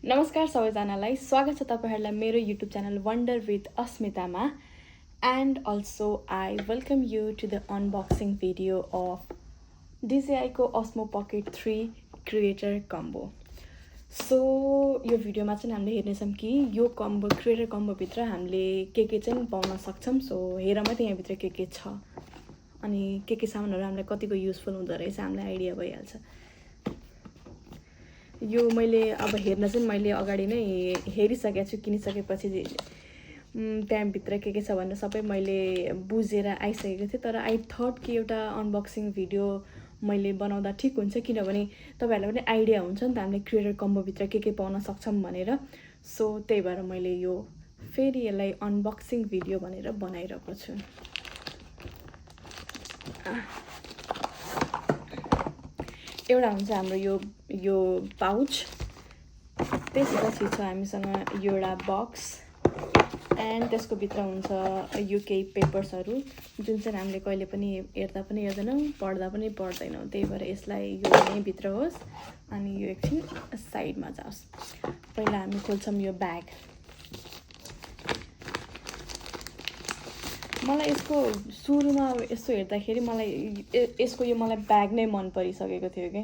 नमस्कार सबैजनालाई स्वागत छ तपाईहरुलाई मेरो YouTube च्यानल वन्डर विथ अस्मितामा and also I welcome you to the unboxing video of DJI को Osmo Pocket 3 creator combo. So यो भिडियोमा चाहिँ हामीले हेर्ने छौं कि यो कम्बो क्रिएटर कम्बो भित्र हामीले के चाहिँ पाउन सक्छौं. सो हेर मात्रै यहाँ भित्र के छ अनि के सामानहरु हामीलाई कतिको युजफुल हुँदो रहेछ हामीलाई आइडिया भइहाल्छ. यो मैले अब हेर्न चाहिँ मैले अगाडि नै हेरिसकेको छु. किनिसकेपछि त्यहाँ भित्र के छ भनेर सबै मैले बुझेर आइसकेको थिए. तर आई थट कि एउटा अनबक्सिङ भिडियो मैले बनाउँदा ठीक हुन्छ किनभने तपाईहरुलाई पनि आइडिया हुन्छ नि त हामीले क्रिएटर कम्बो भित्र के पाउन सक्छौं भनेर. सो त्यही भएर मैले यो फेरि यसलाई अनबक्सिङ भिडियो भनेर बनाइरहेको छु. एउटा हुन्छ हाम्रो यो पाउच. त्यसपछि छ हामीसँग यो एउटा बक्स एन्ड त्यसको भित्र हुन्छ यो केही पेपर्सहरु जुन चाहिँ हामीले कहिले पनि हेर्दा पनि हेर्दैनौं पढ्दा पनि पढ्दैनौं. त्यही भएर यसलाई यो यही भित्र होस् अनि यो एकछिन साइडमा जाओस्. पहिला हामी खोल्छौं यो ब्याग. मलाई यसको सुरुमा यसो हेर्दाखेरि मलाई यसको यो मलाई ब्याग नै मन परिसकेको थियो के.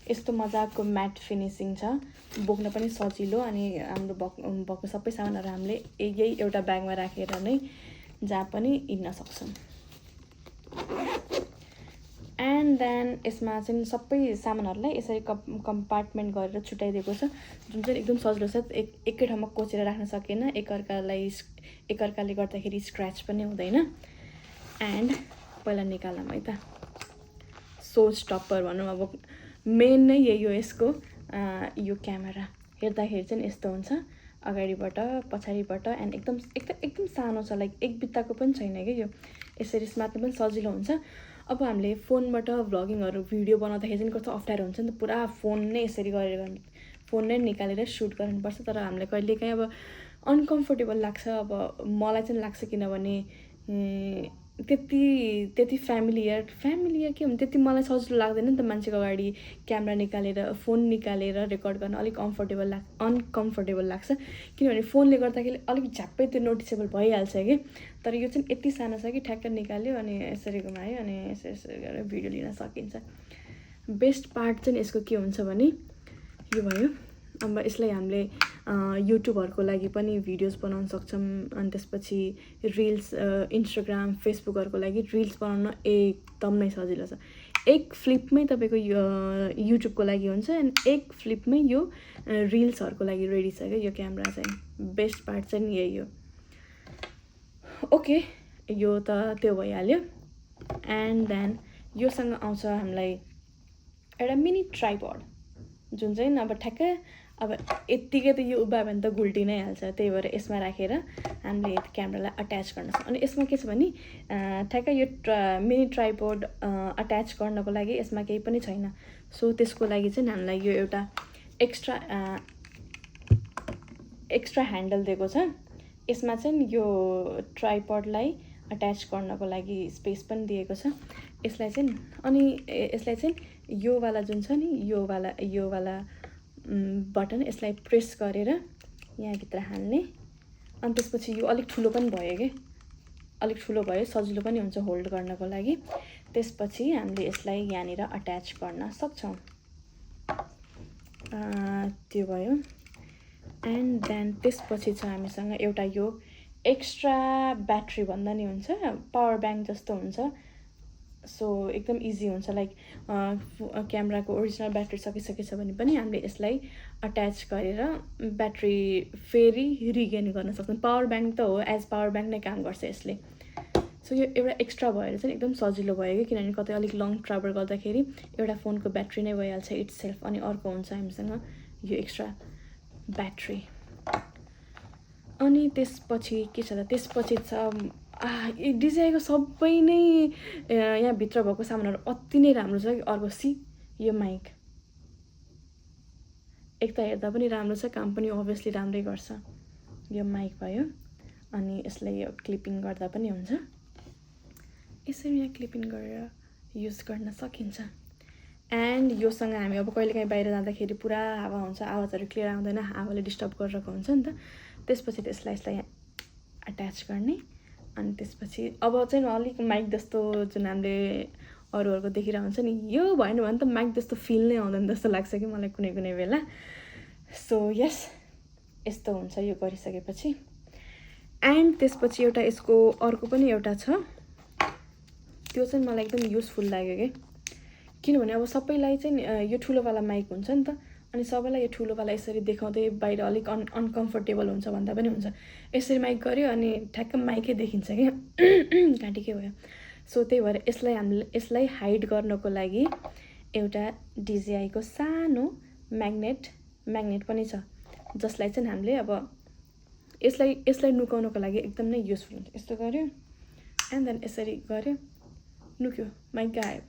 यस्तो मजाको म्याट फिनिशिङ छ. बोक्न पनि सजिलो अनि हाम्रो भएको सबै सामानहरु हामीले यही एउटा ब्यागमा राखेर नै जहाँ पनि हिड्न सक्छौं. एन्ड देन यसमा चाहिँ सबै सामानहरुलाई यसरी कम्पार्टमेन्ट गरेर छुटाइदिएको छ जुन चाहिँ एकदम सजिलो छ. एकै ठाउँमा कोचेर राख्न सकिएन. एकअर्काले गर्दाखेरि स्क्रैच पनि हुँदैन. एन्ड पहिला निकालौँ है त. सो स्टप्पर भनौँ अब मेन नै यही हो यसको. यो क्यामेरा हेर्दाखेरि चाहिँ यस्तो हुन्छ अगाडिबाट पछाडिबाट एन्ड एकदम सानो छ. लाइक एक बित्ताको पनि छैन के यो. यसरी समात्न पनि सजिलो हुन्छ. अब हामीले फोनबाट भ्लगिङहरु भिडियो बनाउँदाखेरि चाहिँ कस्तो अप्ठ्यारो हुन्छ नि त. पुरा फोन नै यसरी गरेर फोन नै निकालेर सुट गर्नुपर्छ. तर हामीले कहिलेकाहीँ अब अनकम्फर्टेबल लाग्छ. अब मलाई चाहिँ लाग्छ किनभने त्यति फ्यामिलियर के हुन्छ त्यति मलाई सजिलो लाग्दैन नि त. मान्छेको अगाडि क्यामेरा निकालेर फोन निकालेर रेकर्ड गर्न अलिक अनकम्फर्टेबल लाग्छ किनभने फोनले गर्दाखेरि अलिक झ्याप्पै त्यो नोटिसेबल भइहाल्छ के. तर यो चाहिँ यति सानो छ कि ठ्याक्क निकाल्यो अनि यसरी घुमायो अनि यसरी गरेर भिडियो लिन सकिन्छ. बेस्ट पार्ट चाहिँ यसको के हुन्छ भने यो भयो. अब यसलाई हामीले युट्युबहरुको लागि पनि भिडियोज बनाउन सक्छौं. अनि त्यसपछि रिल्स इन्स्टाग्राम फेसबुकहरुको लागि रिल्स बनाउन एकदम नै सजिलो छ. एक फ्लिपमै तपाईको युट्युबको लागि हुन्छ एन्ड एक फ्लिपमै यो रिल्सहरुको लागि रेडी छ के यो क्यामेरा चाहिँ. बेस्ट पार्ट चाहिँ यही हो. ओके यो त त्यो भइहाल्यो. एन्ड देन योसँग आउँछ हामीलाई एउटा मिनी ट्राइपड जुन चाहिँ अब ठ्याक्क अब यतिकै त यो उभ्यायो भने त गुल्टी नै हाल्छ. त्यही भएर यसमा राखेर हामीले क्यामेरालाई अट्याच गर्न सक्छौं. अनि यसमा के छ भने ठ्याक्क यो मिनी ट्राइपड अट्याच गर्नको लागि यसमा केही पनि छैन. सो त्यसको लागि चाहिँ हामीलाई यो एउटा एक्स्ट्रा ह्यान्डल दिएको छ. यसमा चाहिँ यो ट्राइपडलाई अट्याच गर्नको लागि स्पेस पनि दिएको छ. यसलाई चाहिँ यो वाला जुन छ नि यो वाला बटन यसलाई प्रेस गरेर यहाँ भित्र हाल्ने. अनि त्यसपछि यो अलिक ठुलो पनि भयो के. अलिक ठुलो भयो सजिलो पनि हुन्छ होल्ड गर्नको लागि. त्यसपछि हामीले यसलाई यहाँनिर अट्याच गर्न सक्छौं. त्यो भयो. एन्ड देन त्यसपछि छ हामीसँग एउटा यो एक्स्ट्रा ब्याट्री भन्दा नि हुन्छ पावर ब्याङ्क जस्तो हुन्छ. सो एकदम इजी हुन्छ. लाइक क्यामेराको ओरिजिनल ब्याट्री सकिसकेछ भने पनि हामीले यसलाई अट्याच गरेर ब्याट्री फेरि रिगेन गर्न सक्छौं. पावर ब्याङ्क त हो एज पावर ब्याङ्क नै काम गर्छ यसले. सो यो एउटा एक्स्ट्रा भएर चाहिँ एकदम सजिलो भयो कि किनभने कतै अलिक लङ ट्राभल गर्दाखेरि एउटा फोनको ब्याट्री नै भइहाल्छ इट्सेल्फ. अनि अर्को हुन्छ हामीसँग यो एक्स्ट्रा ब्याट्री. अनि त्यसपछि के छ त त्यसपछि छ DJI को सबै नै यहाँ भित्र भएको सामानहरु अति नै राम्रो छ कि. अर्को यो माइक एक त हेर्दा पनि राम्रो छ काम पनि अभियसली राम्रै गर्छ. यो माइक भयो. अनि यसलाई यो क्लिपिङ गर्दा पनि हुन्छ. यसरी यहाँ क्लिपिङ गरेर युज गर्न सकिन्छ. एन्ड योसँग हामी अब कहिलेकाहीँ बाहिर जाँदाखेरि पुरा हावा हुन्छ, आवाजहरू क्लियर आउँदैन, हावाले डिस्टर्ब गरिरहेको हुन्छ नि त। त्यसपछि यसलाई अट्याच गर्ने अनि त्यसपछि अब चाहिँ अलिक माइक जस्तो जुन हामीले अरूहरूको देखिरहेको हुन्छ नि, यो भएन भने त माइक जस्तो फिल नै आउँदैन जस्तो लाग्छ कि मलाई कुनै कुनै बेला। सो यस, यस्तो हुन्छ यो गरिसकेपछि। एन्ड त्यसपछि एउटा यसको अर्को पनि एउटा छ, त्यो चाहिँ मलाई एकदम युजफुल लाग्यो कि, किनभने अब सबैलाई चाहिँ यो ठुलोवाला माइक हुन्छ नि त, अनि सबैलाई यो ठुलोवाला यसरी देखाउँदै बाहिर अलिक अनकम्फर्टेबल हुन्छ भन्दा पनि हुन्छ। यसरी माइक गऱ्यो अनि ठ्याक्क माइकै देखिन्छ क्या, घाँटी के भयो। सो त्यही भएर यसलाई हाइड गर्नको लागि एउटा DJI-को सानो म्याग्नेट पनि छ, जसलाई चाहिँ हामीले अब यसलाई नुकाउनको लागि एकदम नै युजफुल हुन्छ। यस्तो गऱ्यो एन्ड देन यसरी गऱ्यो, नुक्यो, माइक गायब।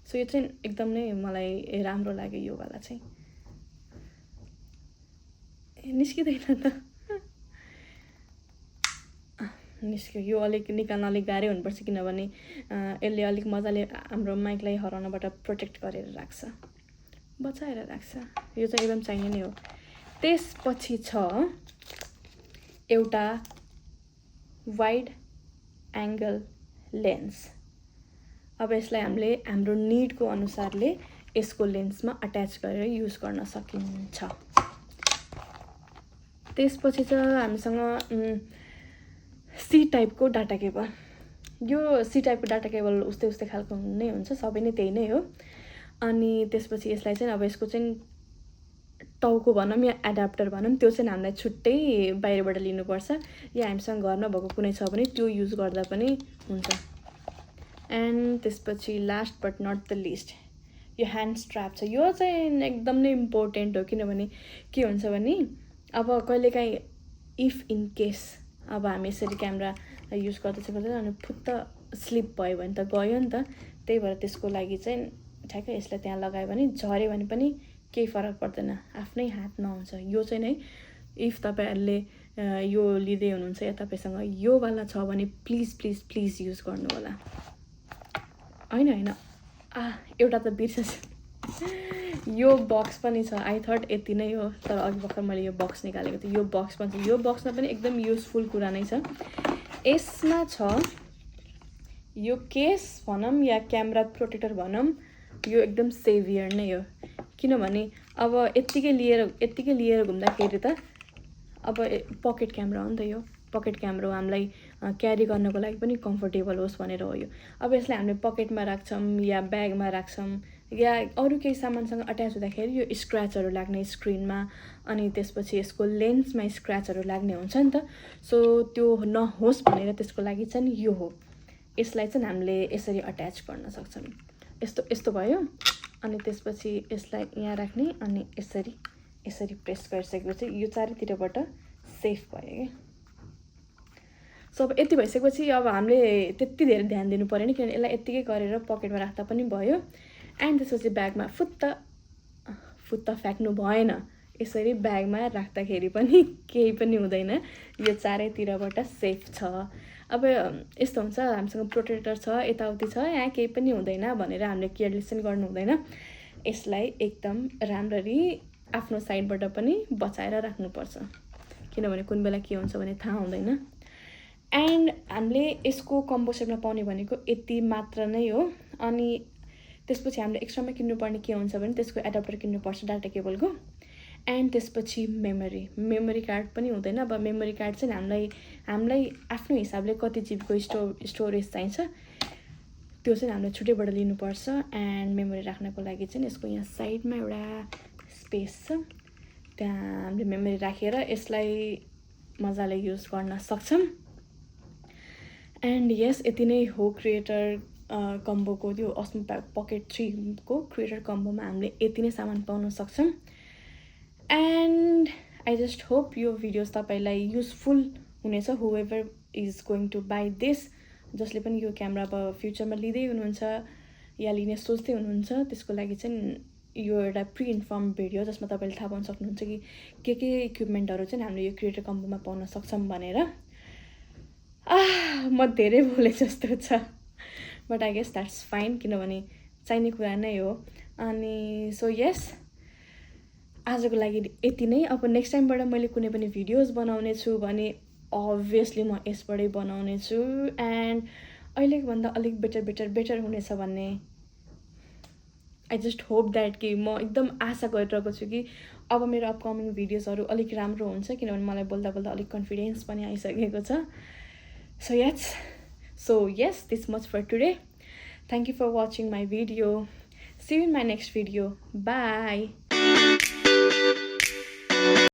सो यो चाहिँ एकदम नै मलाई राम्रो लाग्यो योवाला चाहिँ। निस्किँदैन त, निस्क्यो। यो अलिक निकाल्न अलिक गाह्रै हुनुपर्छ, किनभने यसले अलिक मजाले हाम्रो माइकलाई हराउनबाट प्रोटेक्ट गरेर राख्छ, बचाएर राख्छ। यो चाहिँ एकदम चाहिने नै हो। त्यसपछि छ एउटा वाइड एङ्गल लेन्स। अब यसलाई हामीले हाम्रो निडको अनुसारले यसको लेन्समा अट्याच गरेर युज गर्न सकिन्छ। त्यसपछि छ हामीसँग सी टाइपको डाटा केबल। यो सी टाइपको डाटा केबल उस्तै खालको नै हुन्छ, सबै नै त्यही नै हो। अनि त्यसपछि यसलाई चाहिँ अब यसको चाहिँ टाउको भनौँ या एडाप्टर भनौँ, त्यो चाहिँ हामीलाई छुट्टै बाहिरबाट लिनुपर्छ, या हामीसँग घरमा भएको कुनै छ भने त्यो युज गर्दा पनि हुन्छ। एन्ड त्यसपछि last but not the least, यो ह्यान्ड स्ट्र्याप छ। यो चाहिँ एकदम नै इम्पोर्टेन्ट हो, किनभने के हुन्छ भने अब कहिलेकाहीँ इफ इन केस अब हामी यसरी क्यामेरा युज गर्दैछ अनि फुत्त स्लिप भयो भने त गयो नि त। त्यही भएर त्यसको लागि चाहिँ ठ्याक्कै यसलाई त्यहाँ लगायो भने झऱ्यो भने पनि केही फरक पर्दैन, आफ्नै हातमा हुन्छ। यो चाहिँ नै इफ तपाईँहरूले यो लिँदै हुनुहुन्छ या तपाईँसँग योवाला छ भने प्लिज युज गर्नु होला। होइन एउटा त बिर्सेछु, यो बक्स पनि छ। आई थट यति नै हो, तर अघि भर्खर मैले यो बक्स निकालेको थिएँ। यो बक्स पनि छ, यो बक्समा पनि एकदम युजफुल कुरा नै छ। यसमा छ यो केस भनौँ या क्यामेरा प्रोटेक्टर भनौँ, यो एकदम सेभियर नै हो, किनभने अब यत्तिकै लिएर घुम्दाखेरि त अब पकेट क्यामेरा हो नि त। यो पकेट क्यामेरा हो, हामीलाई क्यारी गर्नको लागि पनि कम्फर्टेबल होस् भनेर हो यो। अब यसलाई हामीले पकेटमा राख्छौँ या ब्यागमा राख्छौँ या अरू केही सामानसँग अट्याच हुँदाखेरि यो स्क्रैचहरू लाग्ने स्क्रिनमा, अनि त्यसपछि यसको लेन्समा स्क्रैचहरू लाग्ने हुन्छ नि त। सो त्यो नहोस् भनेर त्यसको लागि चाहिँ यो हो। यसलाई चाहिँ हामीले यसरी अट्याच गर्न सक्छौँ, यस्तो भयो। अनि त्यसपछि यसलाई यहाँ राख्ने अनि यसरी प्रेस गरिसकेपछि यो चारैतिरबाट सेफ भयो क्या। सो अब यति भइसकेपछि अब हामीले त्यति धेरै ध्यान दिनु परेन, किनभने यसलाई यत्तिकै गरेर पकेटमा राख्दा पनि भयो। एन्ड त्यसपछि ब्यागमा फुत्त फ्याँक्नु भएन, यसरी ब्यागमा राख्दाखेरि पनि केही पनि हुँदैन, यो चारैतिरबाट सेफ छ। अब यस्तो हुन्छ हामीसँग प्रोटेक्टर छ, यताउति छ, यहाँ केही पनि हुँदैन भनेर हामीले केयरलेस पनि गर्नु हुँदैन। यसलाई एकदम राम्ररी आफ्नो साइडबाट पनि बचाएर राख्नुपर्छ, किनभने कुन बेला के हुन्छ भने थाहा हुँदैन। एन्ड हामीले यसको कम्बो सेटमा पाउने भनेको यति मात्र नै हो। अनि त्यसपछि हामीले एक्स्ट्रामा किन्नुपर्ने के हुन्छ भने त्यसको एडाप्टर किन्नुपर्छ डाटा केबलको। एन्ड त्यसपछि मेमोरी कार्ड पनि हुँदैन। अब मेमोरी कार्ड चाहिँ हामीलाई आफ्नो हिसाबले कति जिबीको स्टोरेज चाहिन्छ त्यो चाहिँ हामीले छुट्टैबाट लिनुपर्छ। एन्ड मेमोरी राख्नको लागि चाहिँ यसको यहाँ साइडमा एउटा स्पेस छ, त्यहाँ हामीले मेमोरी राखेर यसलाई मजाले युज गर्न सक्छौँ। एन्ड यस, यति नै हो क्रिएटर कम्बोको, त्यो अस्मो पकेट 3 को क्रिएटर कम्बोमा हामीले यति नै सामान पाउन सक्छौँ। एन्ड आई जस्ट होप यो भिडियोज तपाईँलाई युजफुल हुनेछ, whoever is going to buy this, जसले पनि यो क्यामेरा अब फ्युचरमा लिँदै हुनुहुन्छ या लिने सोच्दै हुनुहुन्छ, त्यसको लागि चाहिँ यो एउटा प्रि इन्फर्म भिडियो जसमा तपाईँले थाहा पाउन सक्नुहुन्छ कि के इक्विपमेन्टहरू चाहिँ हामीले यो क्रिएटर कम्बोमा पाउन सक्छौँ भनेर। म धेरै बोले जस्तो छ, but I guess that's fine, किनभने चाहिने कुरा नै हो। अनि सो यस, आजको लागि यति नै। अब नेक्स्ट टाइमबाट मैले कुनै पनि भिडियोज बनाउने छु भने अभियसली म यसबाटै बनाउने छु। एन्ड अहिलेको भन्दा अलिक बेटर हुनेछ भन्ने आई जस्ट होप द्याट कि म एकदम आशा गरिरहेको छु कि अब मेरो अपकमिङ भिडियोजहरू अलिक राम्रो हुन्छ, किनभने मलाई बोल्दा बोल्दा अलिक कन्फिडेन्स पनि आइसकेको छ। So yes, this much for today. Thank you for watching my video. See you in my next video. Bye.